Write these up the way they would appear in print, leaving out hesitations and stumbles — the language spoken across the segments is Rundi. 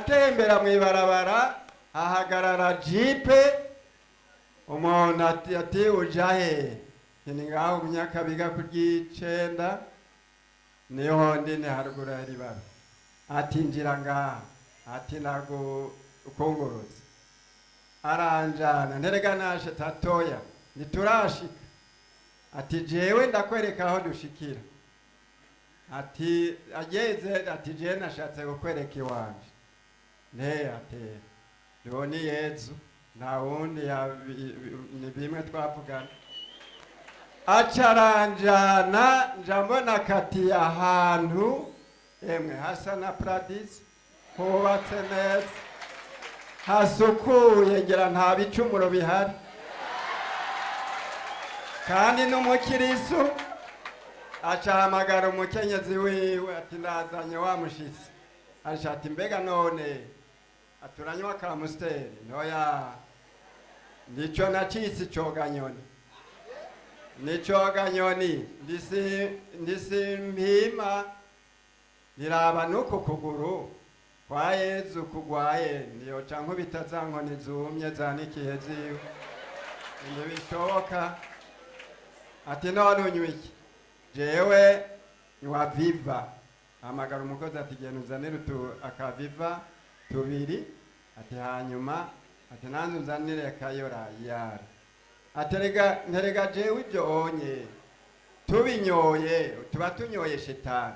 Natembera mu ibarabara, hahagarara jipe, umuntu ati uja he? Nti ni ngaho mu Nyakabiga ku ry'icenda, niho ndi, ni haruguru ya ribara. Ati njira ngaha, ati nagukungurutse. Aranjana, nterega nashe tatoya, ntiturashika. Ati jewe ndakwereka aho dushikira. Ati ageze, ati jewe nashatse kukwereka iwanje. Ne ati ndibona Yezu, nta wundi ni bimwe twavugana. Acaranjana, nja mbona katiye ahantu emwe hasa na paradisi, hubatse neza, hasukuye, ngira nta bicumuro bihari, kandi n'umukirisu. Acahamagara umukenyezi wiwe, ati ndazanye wa mushitsi. Aca ati mbega none aturanywa kamusiteri? Ntoya, nico nacitse icoganyoni, nicoganyoni ndisi ndisimpima niraba nuku kuguru kwa Yezu kugwaye, niyoca nkubita za nkoni zumye zanikiye ziwe, ntibishoboka. Ati none unywa iki? Jewe nywa Viva. Hamagara umukozi, ati genda uzanire utu akaviva tubiri. Ati hanyuma, ati nanze unzanire kayora yara. Aterega nterega jewe ibyo onye tubinyoye tuba tunyoye shetani,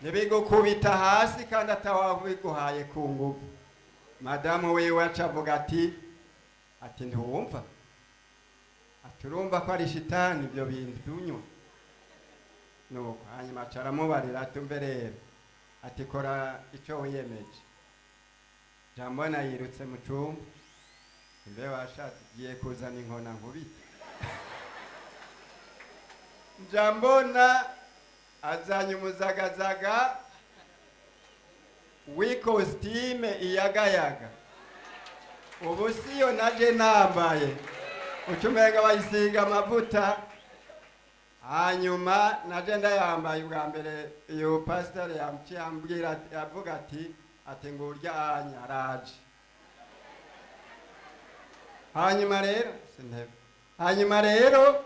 ntibigukubita hasi kandi atawabiguhaye ku nguvu. Madamu wiwe aca avuga ati ntiwumva? Ati urumva ko ari shitani ibyo bintu tunywa? Nuko hanyuma aca aramubarira, ati umve rero, ati kora icyo wiyemeje. Jambona yirutse mu cumba, mbe washatse igiye kuzana inkona nkubita. Njambona azanye umuzagazaga w'ikositime iyagayaga, ubu siyo naje nambaye, ucumenga bayisiga amavuta. Hanyuma naje ndayambaye ubwa mbere, iyo pasiteri yaciye ambwira avuga ati ngo urya anya araje. Hanyuma rero sintebe, hanyuma rero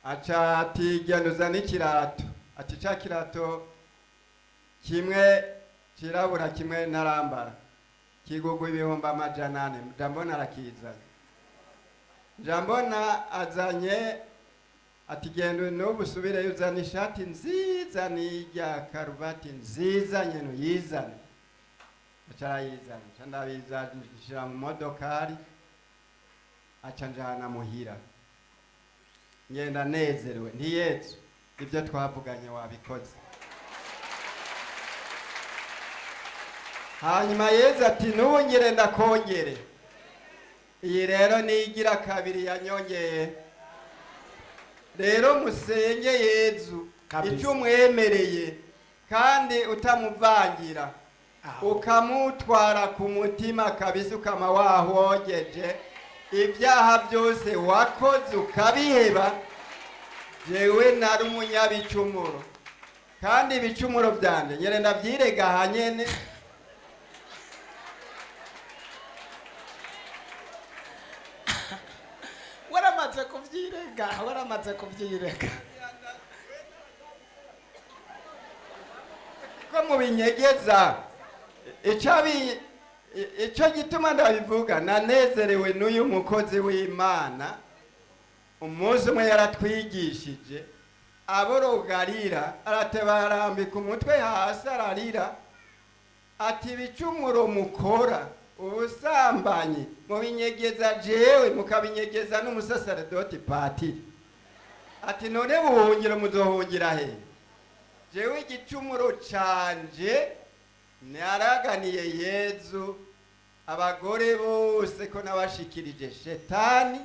aca ati genda uzane ikirato. Ati ca kirato kimwe cirabura kimwe ntarambara kigugwa 400,000. Njambona arakizanye, njambona azanye, ati genda n'ubu usubireyo uzane ishati nziza n'irya karuvati nziza nyene uyizane. Aca arayizana, nca ndabiza nshira mu modokari, aca njana muhira, ngenda nezerewe, nti Yezu ibyo twavuganye wabikoze. Hanyuma Yezu ati n'ubu ngire ndakongere. Iyi rero niyigira kabiri yanyongeye. Rero musenge Yezu Kabisa. icyo umwemereye kandi utamuvangira, ukamutwara ku mutima kabisa, ukama wahogeje ibyaha byose wakoze ukabiheba. Jewe nari umunyabicumuro, kandi ibicumuro byanje nyere ndabyirega hanyene. Waramaze kubyirega, waramaze kubyirega. Ko mubinyegeza icabi, ico gituma ndabivuga, nanezerewe n'uyu mukozi w'Imana. Umunsi umwe yaratwigishije aborogarira, arateba arambika umutwe hasi ararira, ati ibicumuro mukora, ubusambanyi, mubinyegeza jewe, mukabinyegeza n'umusaseredoti patiri. Ati none buhungiro muzohungira hehe? Jewe igicumuro canje naraganiye Yezu abagore bose ko nabashikirije shetani.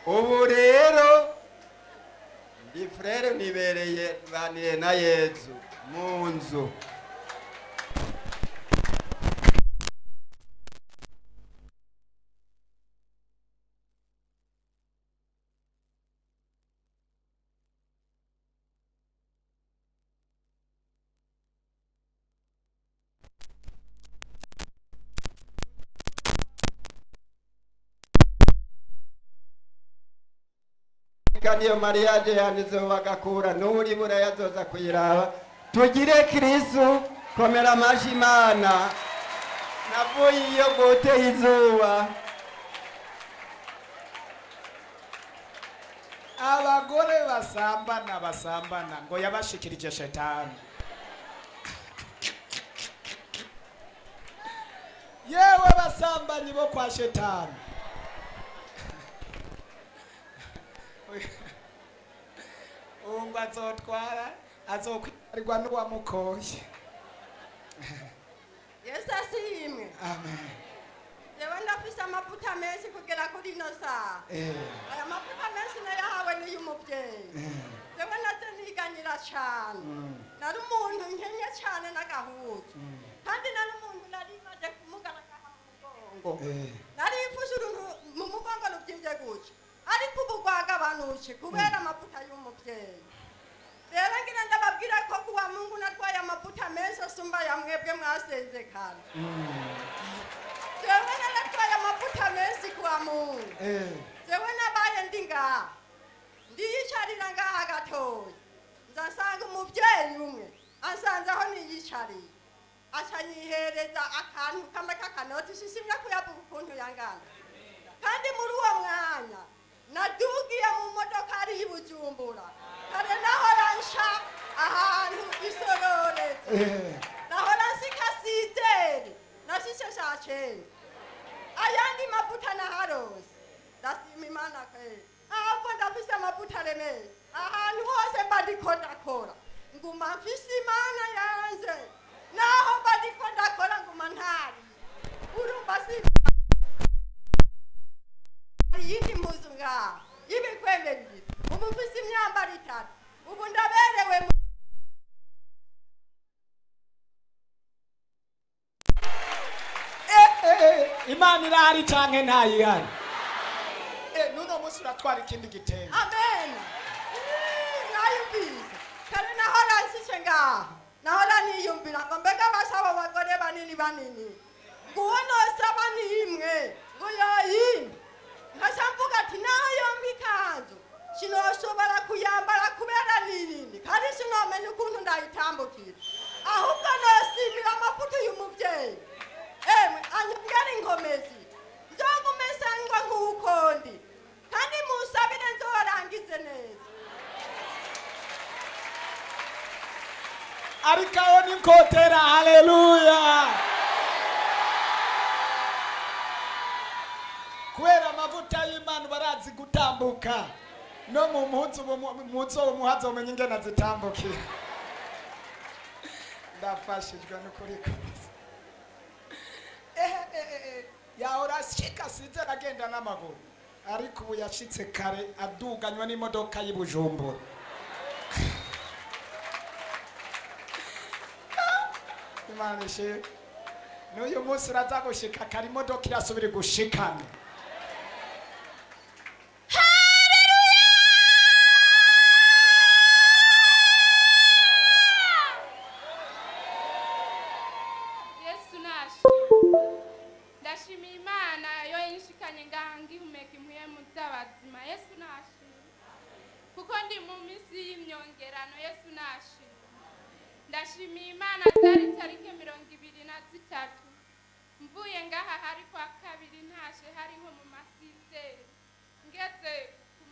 Ubu rero ndi frere, nibereye baniye na Yezu mu nzu. Amerika niyo mariage yandizeho bagakura n'uri buraya azoza kuyiraba. Tugire Kristu, komera amashi Imana. Navuye iyo guteye izuba. Abagore basambana basambana ngo yabashikirije shetani. Yewe basambanyi bo kwa shetani. Ubu ngo azotwara azokwirirwa n'uwamukoye. Yesu ashimwe. Amen. Jewe ndafise amavuta menshi kugera kuri ino saha. Aya mavuta menshi nayahawe n'iy'umuvyeyi. Jewe naze niganyira cane. Nari umuntu nkenye cane n'agahuzu, kandi nari umuntu nari maze kumugaragara mu mugongo. Nari mfuse uruntu mu mugongo ruvyimbye gutya, ariko ubu rwagabanutse kubera amavuta y'umuvyeyi. Rero ngira ndababwira ko kuwa Mungu natwaye amavuta menshi asumba ya mwebwe mwasenze kare. Jewe naratwaye amavuta menshi kuwa Mungu. Jewe nabaye ndi ngaha, ndiyicarira ngaha gatoya, nza nsanga umuvyeyi umwe ansanze aho niyicariye, aca nyihereza akantu kamwe k'akanoti, sishimye kuyavuga ukuntu yangana. Kandi muri uwo mwanya nadugiye mu modokari y'i Bujumbura, kare nahora nsha ahantu isororetse, nahora nsika sizeri, nashishe saa cenda. Ayandi mavuta naharose, ndashima Imana kweli. Ahubwo ndafise amavuta aremeye, ahantu hose mba ndiko ndakora nguma mfise Imana yanje, naho mba ndiko ndakora nguma ntari urumva si iyindi mpuzu ngaha y'ibikwembe bibiri. Ubu mfise imyambaro itatu, ubu ndaberewe. Imana irahari canke ntayihari? N'uno munsi uratwara ikindi gitenge. Amen. Mwayumvise kare nahora nsishe ngaha, nahora niyumvira ngo mbega basaba abagore banini banini, nguwo nosaba nimwe ngo yoyimpe, nkaca mvuga ati naho yompa ikanzu sinoshobora kuyambara kubera ni nini, kandi sinomenya ukuntu ndayitambukira. Ahubwo nosimira amavuta uyu muvyeyi, emwe anyongera inkomezi, nzogume nsangwa nk'uko ndi, kandi musabire nzorangize neza. Ariko aho ni nkotera haleluya, kubera amavuta y'Imana barazi gutambuka no mu mpuzu mpuzu uwo muhazi umenye ingene azitambukira. Ndafashijwe n'ukuri kose. Yahora ashika sinze aragenda n'amaguru, ariko ubu yashitse kare aduganywa n'imodoka y'i Bujumbura. Imana ishimwe. N'uyu munsi uraza gushika kare, imodoka irasubira gushikana. Yesu nashimwe. Ndashimiye Imana yo inshikanye ngaha ngihumeka impwemu z'abazima. Yesu nashimwe, kuko ndi mu minsi y'imyongerano. Yesu nashimwe. Ndashimiye Imana. Zari tariki 23 mvuye ngaha, hari kwa kabiri, ntashe hari nko mu masizeri, ngeze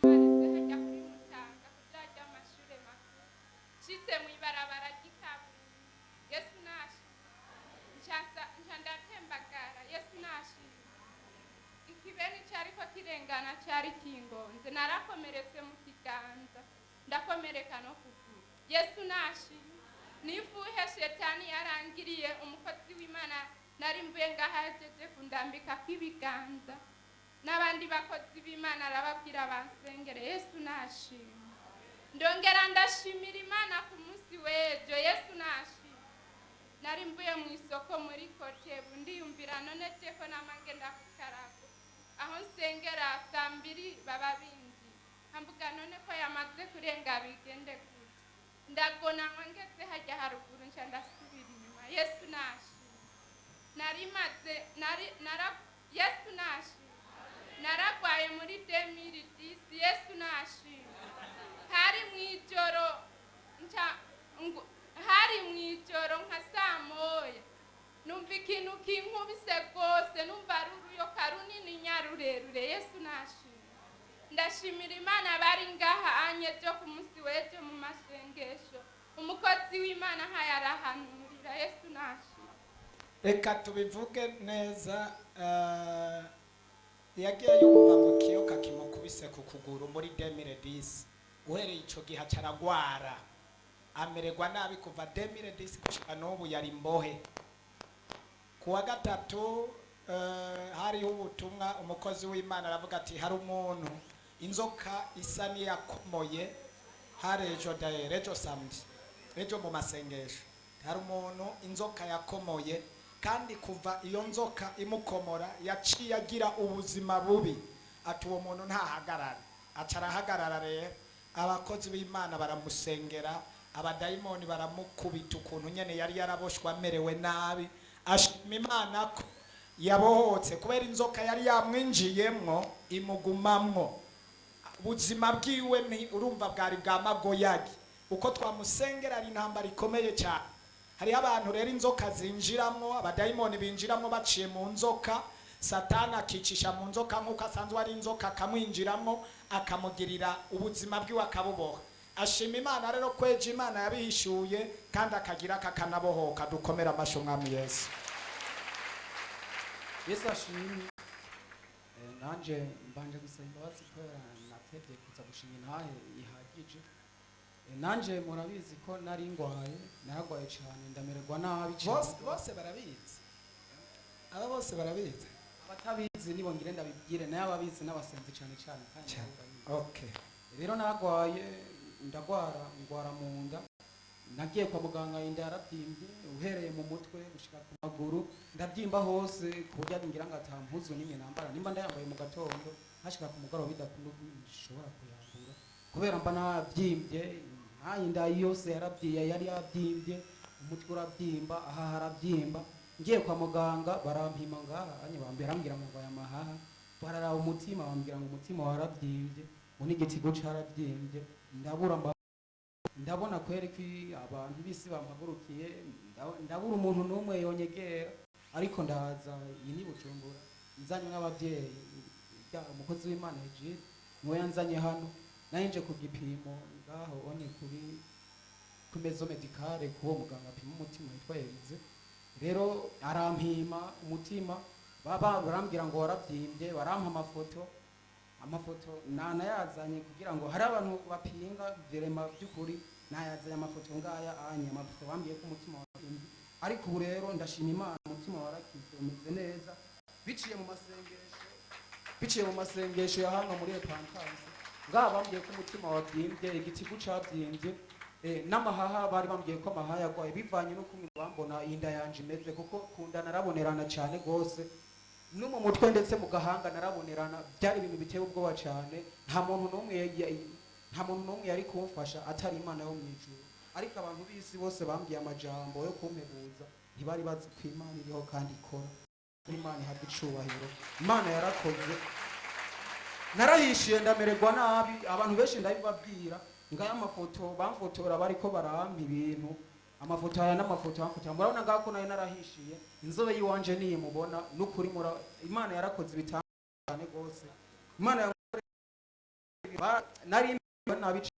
kumarize hajya kuri Mutanga kugira ajya amashure makuru, nshitse mw'ibarabara ry'ikaburimbo, Yesu nashimwe, nca ndatembagara. Yesu nashimwe. Ikibeni cyariko kirengana cyari kingonze, narakomeretse mu kiganza, ndakomereka no kuguru. Yesu nashimwe. Nifuhe shetani yarangiriye, umukozi w'Imana nari mvuye ngaha yajeje kundambikako ibiganza n'abandi bakozi b'Imana, arababwira bansengere. Yesu nashimwe. Ndongera ndashimira Imana ku munsi w'ejo. Yesu nashimwe. Nari mvuye mu isoko muri kotebu, ndiyumvira none teko namange ndakukarago aho nsengera saa mbiri baba binzi, nkamvuga none ko yamaze kurenga bigende gute? Ndagona ngeze hajya haruguru nca ndasubira inyuma. Yesu nashimwe. Nari maze nari nara Yesu nashimwe. Naragwaye muri 2010. Yesu nashimwe. Hari mu ijoro hari mu ijoro nka saa moya, numva ikintu kinkubise rwose, numva ari uruyoka runini nyarurerure. Yesu nashimye. Ndashimira Imana bari ngaha anye byo ku munsi w'ejo mu masengesho, umukozi w'Imana nkayarahanurira. Yesu nashimye. Reka tubivuge neza. Yagiye yumva ngo kiyoka kimukubise ku kuguru muri 2010. Uhereye ico gihe acaragwara, amererwa nabi kuva 2010 gushika n'ubu, yari imbohe. Ku wa gatatu hariho ubutumwa, umukozi w'Imana aravuga ati hari umuntu inzoka isa n'iyakomoye. Hari ejo dayere, ejo samedi, ejo mu masengesho, hari umuntu inzoka yakomoye, kandi kuva iyo nzoka imukomora yaciye agira ubuzima bubi. Ati uwo muntu ntahagarara, aca arahagarara. Rero abakozi b'Imana baramusengera, abadayimoni baramukubita, ukuntu nyene yari yaraboshwe amerewe nabi. Ashima Imana ko yabohotse, kubera inzoka yari yamwinjiyemwo imugumamwo. Ubuzima bwiwe ni urumva bwari bwa magoyagi. Uko twamusengera, ari intambara ikomeye cyane. Hariho abantu rero inzoka zinjiramwo, abadayimoni binjiramwo baciye mu nzoka. Satani akicisha mu nzoka nk'uko asanzwe ari inzoka, akamwinjiramwo, akamugirira ubuzima bwiwe akabuboha. Ashima Imana rero kweje Imana yabihishuye, kandi akagira akakanabohoka. Dukomere amashyi Umwami Yesu. Yesu ashimwe. Nanje mbanje gusaba imbabazi kubera natevye kuza gushinga intahe ihagije. Nanje murabizi ko nari ngwaye, naragwaye cane, ndamererwa nabi cane. Bose barabizi, aba bose barabizi. Abatabizi nibo ngire ndabibwire, nayo ababizi n'abasenzi cane cane kandi Cane. nabo barabizi. Rero naragwaye, ndagwara, ngwara mu nda. Nagiye kwa muganga, inda yarabyimbye, uhereye mu mutwe gushika ku maguru, ndabyimba hose, ku buryo ngira ngo ata mpuzu n'imwe nambara. Nimba ndayambaye mu gatondo, hashika ku mugoroba bidakunda nshobora kuyambura, kubera mba nabyimbye. Inda yose yarabyiye, yari yabyimbye, umutwe urabyimba, aha harabyimba. Ngiye kwa muganga barampima ngaha anye, bambwira ngo ngwaye amahaha. Bararaba umutima, bambwira ngo umutima warabyimbye, ngo n'igitigo carabyimbye. Ndabura mba ndabona kweri ko abantu b'isi bampagurukiye, ndabura umuntu n'umwe yonyegera. Ariko ndaza iyi ni Bujumbura, nzanywe n'ababyeyi. Umukozi w'Imana Egide niwe yanzanye hano. Nari nje ku gipimo ngaho onye kuri ku maison médicale, kuwo muganga apima umutima witwa Elize. Rero arampima umutima, baba barambwira ngo warabyimbye, barampa amafoto nanayazanye kugira ngo hari abantu bapinga. Vraiment, by'ukuri nayazanye amafoto ngaya anye, amafoto bambwiye ko umutima warabyimbye. Ariko ubu rero ndashima Imana, umutima warakize, umeze neza, biciye mu masengesho ya hano muri Repentance. Ngaha bambwiye ko umutima wabyimbye, igitigu cabyimbye, n'amahaha. Bari bambwiye ko amahaha yagwaye, bivanye n'ukuntu bambona inda yanje imeze, kuko kunda narabonerana cyane gose, no mu mutwe ndetse mu gahanga narabonerana. Byari ibintu biteye ubwoba cyane. Nta muntu n'umwe yari kumfasha atari Imana yo mu ijuru. Ariko abantu b'isi bose bambwiye amajambo yo kumpebuza, ntibari bazi ko Imana iriho kandi ikora. Imana ihabwa icubahiro. Imana yarakoze. Narahishiye, ndamererwa nabi, abantu benshi ndabibabwira. Ngaya amafoto bamfotora bariko barampa ibintu, amafoto aya n'amafoto bamfotora, murabona ngaho ko nayo narahishiye. Inzobe yiwanje niyi mubona n'ukuri. Imana yarakoze ibitandukanye rwose. Imana yankoreye nari nabi.